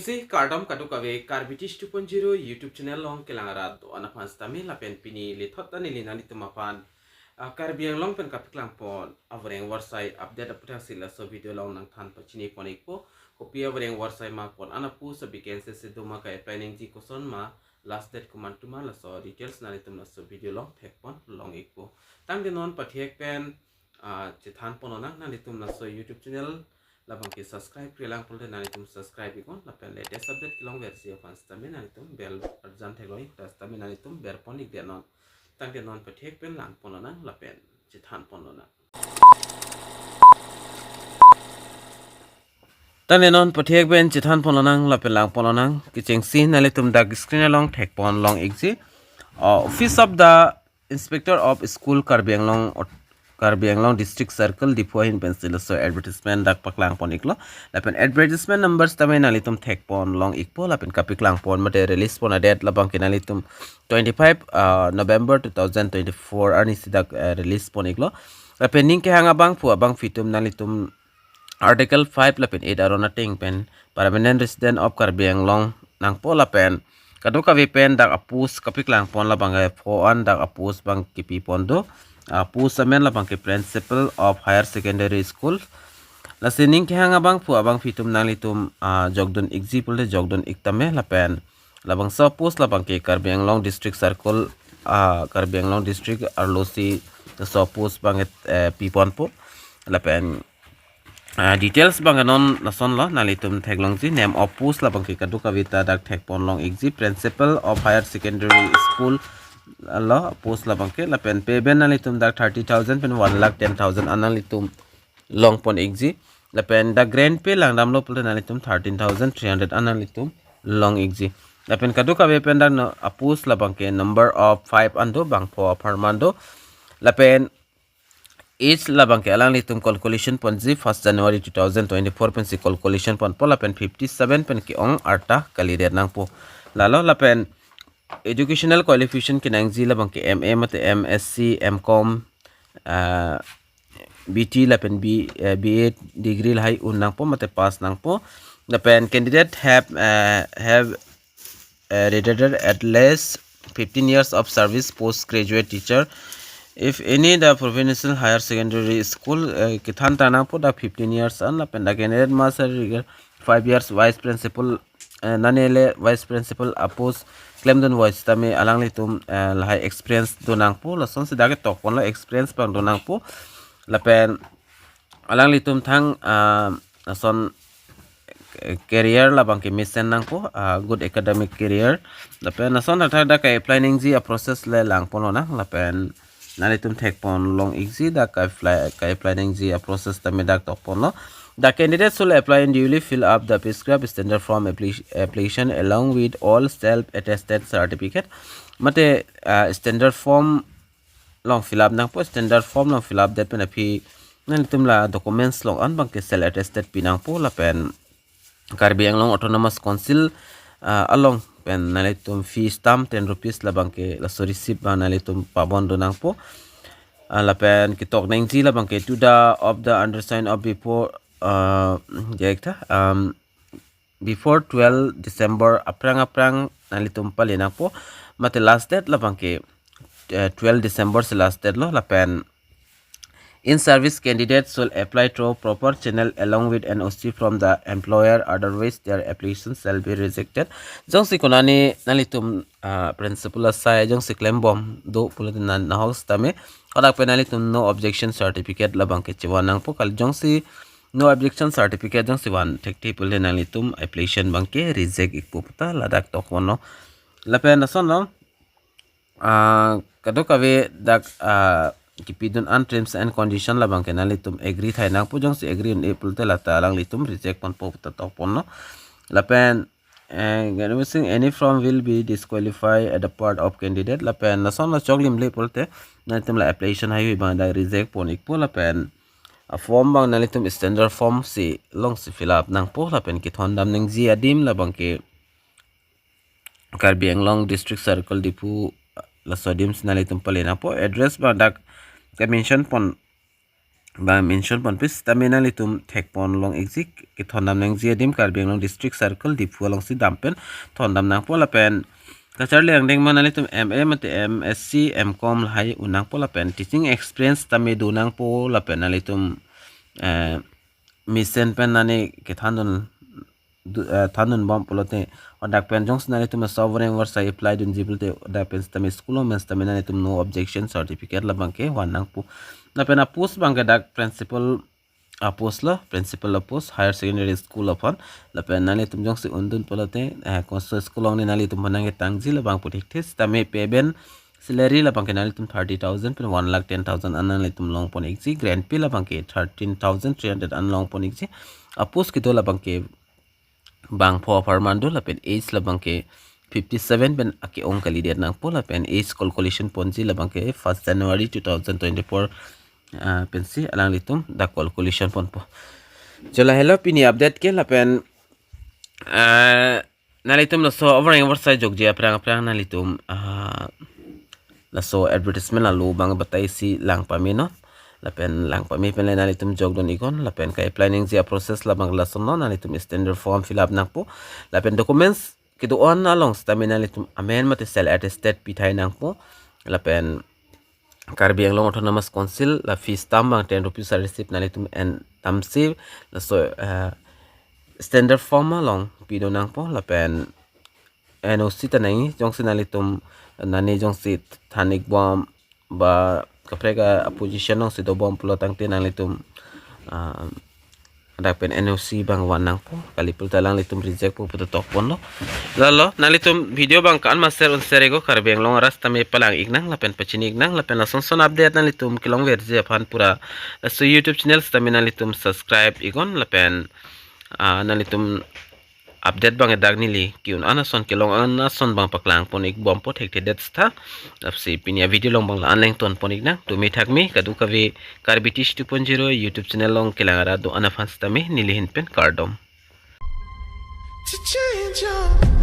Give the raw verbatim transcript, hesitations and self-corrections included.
Si kardom kadokave Karbi Teach two point zero YouTube channel along kelang arat do-an aphan sitame lapen pini lethot ta neli nanglitum aphan, ah, Karbi Anglong pen kapaklangpon avoreng avarsai update aphuthak si laso video along nangthan pachinipon ikpo. Kopi avoreng avarsai ma, ko-an a-post, a-vacancy si do ma, ka-apply nangji koson ma, last date komantu ma, laso details nanglitum laso video along thekpon long ikpo. Tangte non pathek pen, ah, chethanpon lonang, nanglitum laso YouTube channel labang ke subscribe-re lang pulote nanglitum subscribe iknon, lapen latest update kelongverji aphan sitame nanglitum bell arjan theklong ik, ta sitame nanglitum berpon ikdet non. Tangte non pathek pen langpon lonang lapen chethanpon lonang. Tangte non pathek pen chethanpon lonang lapen langpon lonang. Kechengsi nanglitum dak screen along thekpon long ikji. Uh, Office of the Inspector of School Karbi Anglong, Karbi Anglong District Circle Diphu ahin pensi laso advertisement dak paklangpon iklo. Lapen advertisement number sitame nanglitum thekpon long ikpo, lapen kapaklangpon mate release pon a-date labang ke nanglitum twenty-five, uh, November two thousand twenty-four arni si dak, uh, release pon iklo. Lapen ning kehang abangphu abangphi atum nanglitum Article five lapen eight aron ateng pen permanent resident of Karbi Anglong nangpo, lapen kadokave pen dak a-post kapaklangpon labang ke pho-an dak a-post abang kepipon do. A-post amen labang ke Principal of Higher Secondary School. Lasi ning kehang abangphu abangphi atum nanglitum, ah, jokdun ikji pulote jokdun ik tame, lapen labangso a-post labang ke Karbi Anglong District Circle, ah, Karbi Anglong District arlosi laso a-post abang, eh, piponpo. Lapen, ah, details abang non lasonlo, nanglitum theklongji. Name of post labang ke kadokave ta dak thekpon long ikji, Principal of Higher Secondary School lo post labang ke. Lapen pay band nanglitum dak thirty thousand pen one lakh ten thousand an nanglitum longpon ikji. Lapen dak grant pay langdamlo pulote nanglitum thirteen thousand three hundred an nanglitum long ikji. Lapen kadokave pen dak no a-post labang ke number of five an do, bangpho apharman do. Lapen age labang ke alanglitum calculation ponji, first January two thousand twenty-four pensi calculation ponpo, lapen fifty-seven pen ke-ong arta kalidet nangpo. Lalo lapen educational qualification kenangji labang ke M A mate M Sc, M Com, ah, B T lapen B, eh, B Ed degree lahai un nangpo mate pass nangpo. Lapen candidate have, eh, have, eh, retired at least fifteen years of service, postgraduate teacher. If any the professional higher secondary school, eh, kethan ta nangpo dak fifteen years an, lapen the candidate must have five years vice principal, eh, nane le vice principal a-post klemdunvoi sitame alanglitum, eh, lahai experience do nangpo, lasonsi dak ketokponlo, experience abang do nangpo. Lapen alanglitum thang, ah, lason, eh, career labang ke mesen nangpo, ah, good academic career. Lapen lason thakthak dak ka-apply nangji a-process le langpon lonang, lapen nanglitum thekpon long ikji dak ka-apply, ka-apply nangji a-process tame dak tokponlo. The candidate should apply and duly fill up the prescribed standard form appli-, application along with all self-attested certificate. Mate, ah, standard form along fill up nangpo, standard form along fill up det pen aphi nanglitum la documents along an abang ke self attested pi nangpo, lapen Karbi Anglong Autonomous Council, ah, along pen nanglitum fee stamp ten rupees labang ke laso receipt abang nanglitum pabon do nangpo. Ah, lapen ketok nangji labang ke to the of the undersigned of before, ah, jai tha, um, before twelve December aphrang aphrang nanglitum pale nangpo, mate last date labang ke, eh, twelve December si last date lo. Lapen in service candidates should apply through proper channel along with N O C from the employer, otherwise their application shall be rejected. Jongsi konane nanglitum, ah, principal asai jongsi klembom do pulote nahok sitame, kodak pen nanglitum no objection certificate labang ke chevan nangpo, kali jongsi no objection certificate jongsi van thekthe pulote nanglitum application abang ke reject ikpo puta ladak tokponlo. Lapen lasonlo, ah, kadokave dak, ah, kepidun an terms and condition labang ke nanglitum agree thai nangpo, jongsi agree un-e pulote lata alanglitum reject ponpo puta tokponlo. Lapen, eh, removing any from will be disqualified at the part of candidate. Lapen lasonlo choklim le pulote nanglitum la application haihui abang dak reject pon ikpo, lapen a-form abang nanglitum standard form si longsi fill up nangpo, lapen kethondam nangji adim labang ke Karbi Anglong District Circle Diphu laso adim si nanglitum pale nangpo. Address abang dak ke-mention pon ba mention ponpe sitame nanglitum thekpon long-ikji, kethondam nangji adim Karbi Anglong District Circle Diphu alongsi dam pen thondam nangpo. Lapen kacharli angdeng ma nanglitum M A mate M Sc, M Com lahai un nangpo lapen teaching experience tame do nangpo lapen nanglitum, eh, mesen pen nani kethandun du-, eh, thandun bom pulote, hadak pen jongsi nanglitum sovereign work sai apply dunji pulote, hadak pen sitame school along pen sitame nanglitum no objection certificate labangke van nangpo. Lapen a-post abangke dak principal a-post lo, principal a-post, higher secondary school aphan. Lapen nanglitum jongsi undun pulote, eh, konso school along ni nanglitum aphan nangketangji labang pu thekthe sitame payment salary labangke nanglitum thirty thousand pen one lakh ten thousand an nanglitum longpon-ikji, grade pay labangke thirteen thousand three hundred an longpon-ikji. A-post kedo labangke bangpho apharman do lapen age labangke fifty seven pen ake-ong kalidet nangpo lapen age calculation ponji labangke first January two thousand twenty-four, ah, pensi alanglitum dak calculation ponpo. Chula helo pini update ke lapen, ah, nanglitum laso overeng oversize jokji aphrang aphrang nanglitum, ah, laso advertisement alo abang batai si lang pame non. Lapen lang pame pen le nanglitum jokdun-iknon. Lapen ka-apply nangji a-process labang lason non, nanglitum standard form fill up nangpo. Lapen documents kedo-an along sitame nanglitum amen mate self attested pithai nangpo. Lapen Karbi Anglong Autonomous Council la fees tam abang ten rupees a-receipt nanglitum en tamsi laso, eh, standard form along pidun nangpo. Lapen N O C ta nangji, jongsi nanglitum nani jongsi than-ik bom ba kaprek a-position alongsi dobom pulo tangte nanglitum, ah, hadak pen N O C abang van nangpo, kali pulote alanglitum reject po puta tokponlo. Lalo nanglitum video abang ko-an ma share un share-iknon, Karbi Anglong arat tame palang-iknang lapen pachini-iknang lapen lason son update nanglitum kelongverji aphan pura laso YouTube channel sitame nanglitum subscribe-iknon lapen, ah, nanglitum update abang dak neli ke-un an ason kelong an ason abang paklangpon-ik bompo thekthe det sita. Lasi pini a-video along abang la-an le ingtonpon-iknang. Tumi thakmi kadokave Karbi Teach two point zero YouTube channel along kelang arat do-an aphan sitame neli ahin pen kardom. To change your